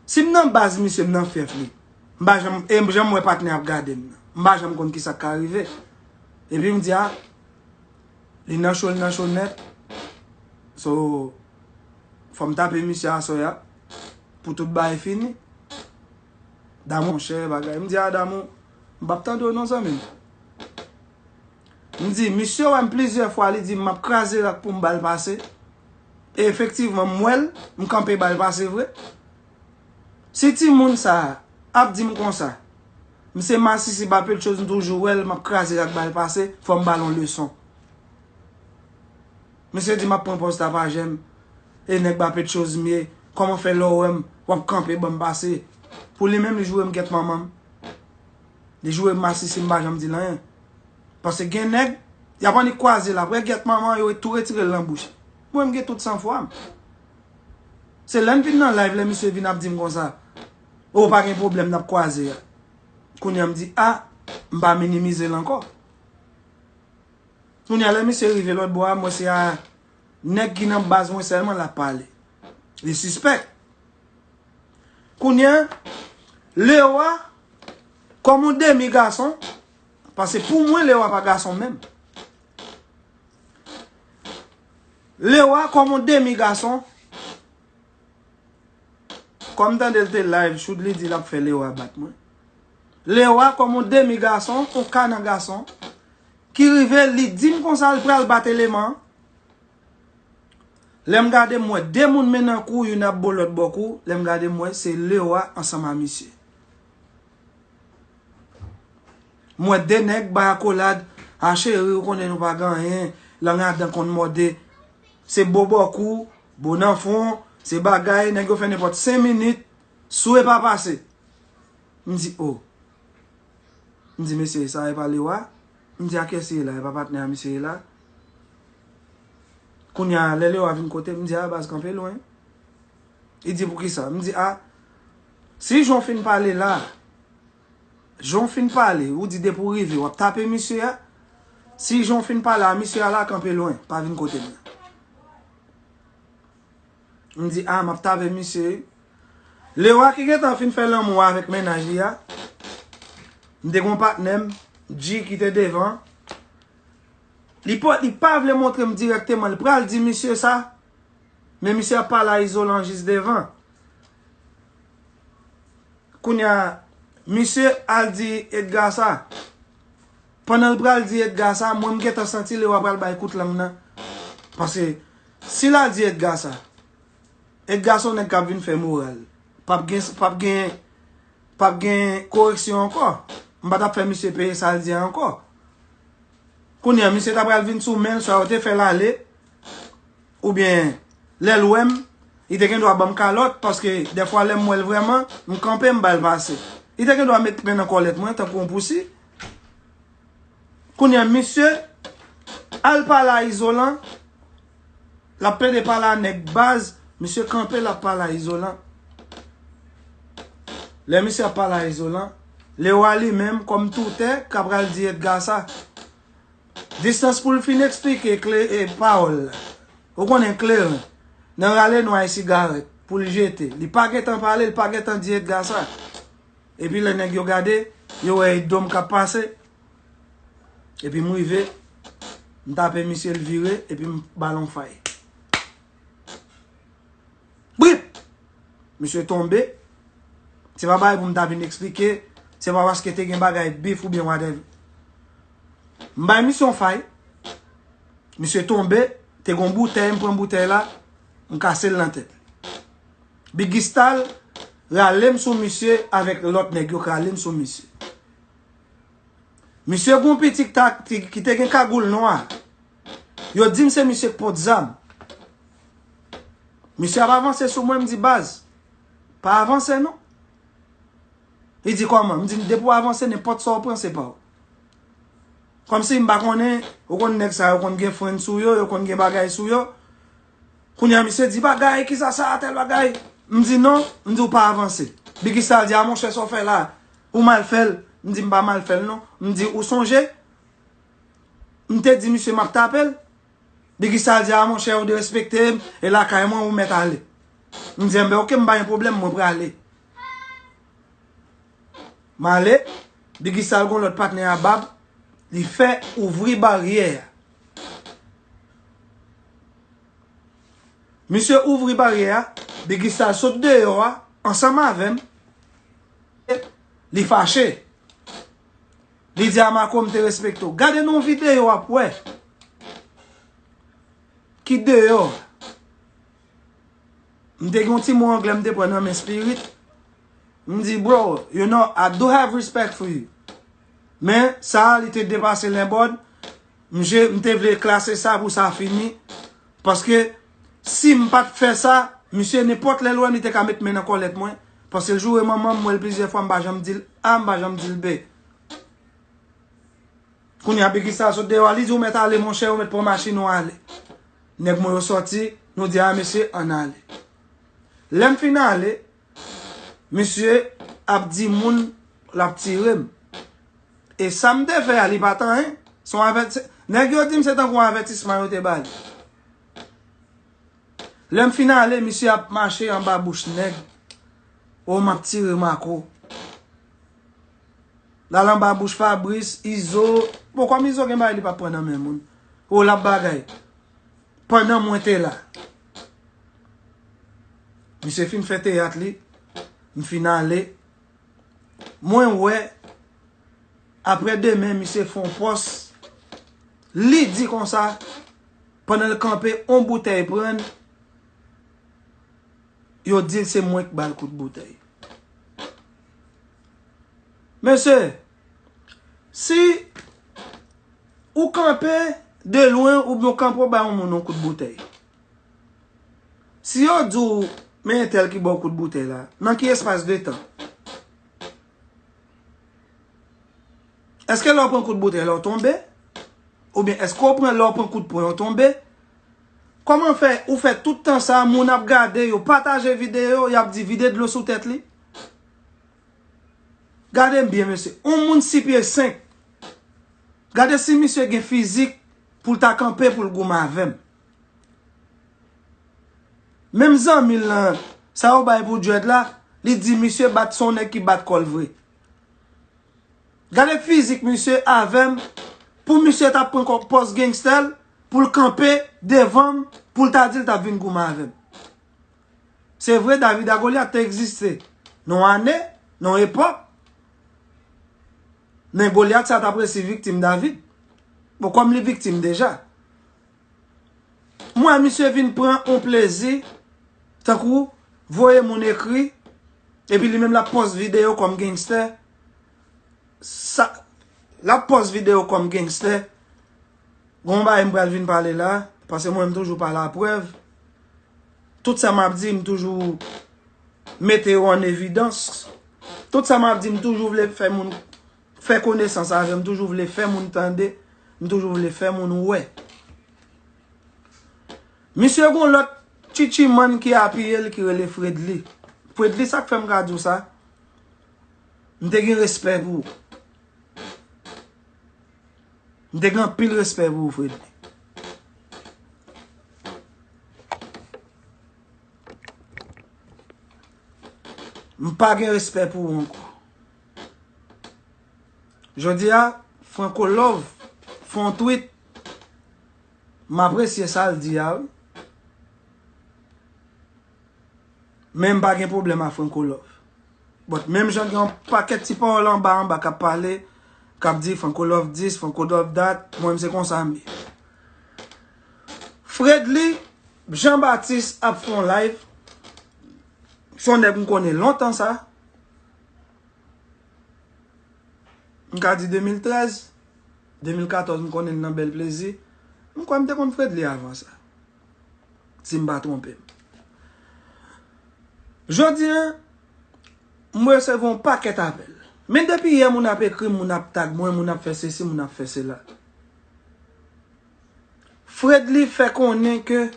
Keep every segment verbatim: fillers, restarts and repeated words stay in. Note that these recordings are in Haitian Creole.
Si m nan baz misye, m nan fyèf li. M pa janm, e jan m wè patnè ap gade m nan. M pa janm konn kisa k ka rive. Epi m di, a, li nan cho, li nan cho nèt. So, fò m tape misye aswè a pou tout bagay fini. Damou, monchè, bagay. M di, a, Damou, m p ap tande w non, zanmi m. M di, misye wè m plizyè fwa, li di m m ap kraze rak pou m ba l pase. E efektivman, m wè l, m kanpe ba l pase vre. Si timoun sa a ap di m konsa, m se masisi ba pèt choz, m toujou wè l, m ap kraze rak ba l pase, fò m ba l yon leson. Misye di m ap pran pòz tapajè m, e nèg ba pèt choz m ye, kòman fè lè w wè m, w ap kanpe ban m pase? Pou li menm, li joure m gèt manman m. Li joure m masisi, m pa janm di l anyen. Paske gen nèg, y ap annik kwaze l, apre gèt manman, yo tou retire l nan bouch. Mwen, m gen tout sanfwa m. Se lè n vin nan live, lè misye vin ap di m konsa, o, pa gen pwoblèm, n ap kwaze a. Kounye a, m di, a, m pa minimize l ankò. Kounye a, lè misye rive lòt bò a, m wè se a nèg ki nan baz mwen sèlman l ap pale. Li sispèk. Kounye a, Lewa, kòm yon demi gason, paske pou mwen, Lewa pa gason menm. Lewa, kòm yon demi gason, kòm m tande l te live, Choudly di l ap fè Lewa bat mwen. Lewa, kòm yon demi gason, yon kana gason, ki rive, li di m konsa l pral bat eleman an. Lè m gade, m wè de moun men nan kou, youn ap bo lòt bò kou. Lè m gade, m wè se Lewa ansanm a misye. M wè de nèg bay akolad, a cheri, ou konnen nou pa gen anyen, lang a dan konn mòde. Se bo bò kou, bo nan fwon, se bagay, nèg yo fè nenpòt senk minit, sou e pa pase. M di, o. M di, mesye, sa e pa Lewa? M di, a kiyès li ye la? E pa patnè a misye ye la? Kounye a, lè Lewa vin kote m, m di, a, baz, kanpe lwen. Li di, poukisa? M di, a, si jan w fin pale la, jan w fin pale, ou di depi w rive, w ap tape misye a. Si jan w fin pale a misye a la, kanpe lwen, pa vin kote m nan. M di, a, m ap tape misye. Lewa ki gentan fin fè lanmou avèk mennaj li a. M te gon patnè m, G, ki te devan. Li pa, li pa vle montre m dirèkteman, li pral di misye sa. Men misye ap pale a Izolan jis devan. Kounye a, misye al di Edgar sa. Pandan l pral di Edgar sa, mwen m gentan santi Lewa pral bay kout lang nan. Paske, si l al di Edgar sa, Edgar se yon nèg k ap vin fè moral. P ap gen, p ap gen, p ap gen koreksyon ankò. M pa t ap fè misye peye sa l di a ankò. Kounye a, misye ta pral vin sou men l, swa yo te fè l ale, oubyen lè l wè m, li te gen dwa ban m kalòt, paske dèfwa lè m wè l vrèman, m kanpe, m ba l pase. Li te gen dwa met men nan kòlèt mwen, tankou yon pousi. Kounye a, misye al pale a Izolan, l ap plede pale a nèg baz, misye kanpe, l ap pale a Izolan. Lè misye ap pale a Izolan, Lewa li menm, kòm toutè, ka pral di Edgar sa. Distans pou l fin eksplike kle, e, pawòl la. Ou konnen kleren, nan rale nwa e sigarèt, pou l jete. Li pa gentan pale, li pa gentan di Edgar sa. Epi lè nèg yo gade, yo wè e do m k ap pase. Epi m rive, m tape misye, l vire, epi m ba l yon fay. Brip! Misye tonbe. Se pa bagay pou m ta vin eksplike. Se pa paske te gen bagay bif oubyen whatever. M bay misye yon fay. Misye tonbe. Te gen yon boutèy, m pran boutèy la. M kase l nan tèt. Biggy Stal rale m sou misye avèk lòt nèg yo k rale m sou misye. Misye gon pitit ki te gen kagoul nwa. Yo di m se misye k pot zam. Misye ap avanse sou mwen, m di, baz, pa avanse non. Li di, kòman? M di, depi w avanse, nenpòt sa w pran, se pa w. Kòmsi m pa konnen, ou konn nèg sa yo konn gen friend sou yo, yo konn gen bagay sou yo. Kounye a, misye di, bagay, kisa sa, tèl bagay. M di, non, m di, ou pa avanse. Biggy Stal di, a monchè, sa w fè la? Ou mal fè l? M di, m pa mal fè l, non. M di, ou sonje? M te di misye m ap tape l. Biggy Stal di, a monchè, ou derespekte m, e lakay mwen, ou mèt ale. M di, enben, oke, m pa gen pwoblèm, mwen prale. M ale, Biggie Star gon lòt patnè a bab, li fè ouvri baryè a. Misye ouvri baryè a, Biggie Star sot deyò a, ansanm avè m, li fache. Li di a Marco, "M te respekte w." Gade nan yon videyo w ap wè. Ki deyò? M te gen yon ti mo anglè m te pran nan men Spirit. M di, "Bro, you know, I do have respect for you." Men, sa a, li te depase lèbòd. M je-, m te vle klase sa pou sa fini. Paske, si m pa t fè sa, misye, nenpòt lè l wè m, li te ka met men nan kòlèt mwen. Paske l joure manman m, m wè l plizyè fwa, m pa janm di l A, m pa janm di l B. Kounye a, Biggie Star sot deyò a, li di, "Ou mèt ale, monchè, ou mèt pran machin ou ale." Nèg mwen yo sòti, nou di, "A, mesye, ann ale." Lè m fin ale, misye ap di moun l ap tire m. E sa m te fè a, li pa t anyen. Se yon avèti-, nèg yo di m se tankou yon avètisman yo te ba li. Lè m fin ale, misye ap mache anba bouch nèg. O, m ap tire Marco. L al anba bouch Fabrice, Izo. Bon, kòm Izo gen bagay li p ap pran nan men moun. O, l ap bagay. Pandan mwen te la. Misye fin fè teyat li. M fin ale. Mwen wè, aprè demen, misye fè yon pòs. Li di konsa, pandan l kanpe, on boutèy pran l, yo di l se mwen k ba l kout boutèy. Mesye, si ou kanpe de lwen oubyen w kanpe w bay yon moun yon kout boutèy, si yo di w, "Men entèl ki ba w kout boutèy la," nan ki espas de tan? Èske lè w pran kout boutèy la, w tonbe? Oubyen èske w pran, lè w pran kout pwen, w tonbe? Kòman fè, ou fè tout tan sa, moun ap gade, yo pataje videyo, y ap di vide dlo sou tèt li? Gade m byen, mesye. On moun sis pye senk. Gade si misye gen fizik pou l ta kanpe pou l goumen avè m. Menm zanmi l lan, sa yo bay pou dread la, li di misye bat, se yon nèg ki bat kò l vre. Gade fizik misye avè m, pou misye ta pran kò pòz gangstè l, pou l kanpe devan m, pou l ta di l t ap vin goumen avè m. Se vre, David a Goliath te egziste nan yon ane, nan yon epòk, men Goliath sa t ap resi viktim David. Bon, kòm li viktim deja. M wè misye vin pran on plezi, tankou voye moun ekri, epi li menm l ap pòs videyo kòm gangstè. Sa, l ap pòs videyo kòm gangstè. Gon bagay m pral vin pale la, paske mwen m toujou pa laprèv. Tout sa m ap di, m toujou mete yo an evidans. Tout sa m ap di, m toujou vle fè moun fè konesans avè m, m toujou vle fè moun tande, m toujou vle fè moun wè. Misye gon lòt tchitchimann ki apiye l ki rele Fredly. Fredly, sa k fè m ka di w sa? M te gen respè pou ou. M te gen anpil respè pou ou, Fredly. M pa gen respè pou ou ankò. Jodi a, Franco Love fè yon tweet. M apresye sa l di a, wi. Men m pa gen pwoblèm a Franco Love. But menm jan gen yon pakèt ti pawòl anba anba k ap pale, k ap di Franco Love this, Franco Love that, mwen menm se konsa m ye. Fredly Jean Baptiste ap fè yon live. Se yon nèg m konnen lontan sa. M ka di de mil trèz, de mil katòz, m konnen l nan Bèl Plezi. M kwè m te konn Fredly avan sa. Si m pa twonpe m. Jodi a, m resevwa yon pakèt apèl. Men depi yè, moun ap ekri m, moun ap tag mwen, moun ap fè sesi, moun ap fè sela. Fredly fè konnen ke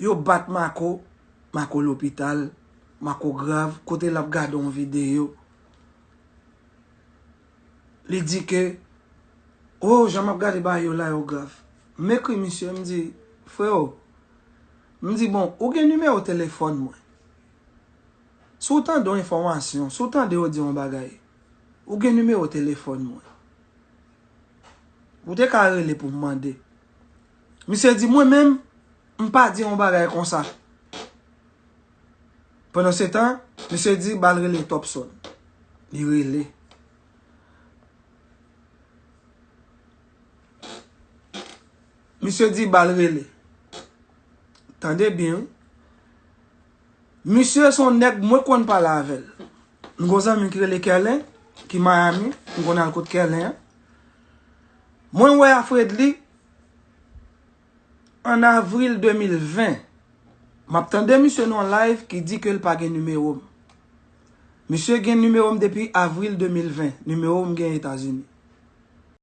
yo bat Marco, Marco lopital, Marco grav, kote l ap gade yon videyo. Li di ke, "Oh, jan m ap gade bagay yo la, yo grav." M ekri misye, m di, "Freo," m di, "Bon, ou gen nimewo telefòn mwen. Si w tande yon enfòmasyon, si w tande yo di yon bagay, Ou gen nimewo telefòn mwen. Ou te ka rele pou m mande. Misye di, mwen menm, m pa di yon bagay konsa. Pandan se tan, misye di, ba l rele Topson. Li rele. Misye di, ba l rele. Tande byen, wi. Misye se yon nèg mwen konn pale avè l. M gon zanmi ki rele Kèlen, ki Miami. M konn al kot Kèlen an. Mwen wè a Fredly an avril de mil ven. M ap tande misye nan yon live ki di ke l pa gen nimewo m. Misye gen nimewo m depi avril de mil ven. Nimewo m gen Etazini.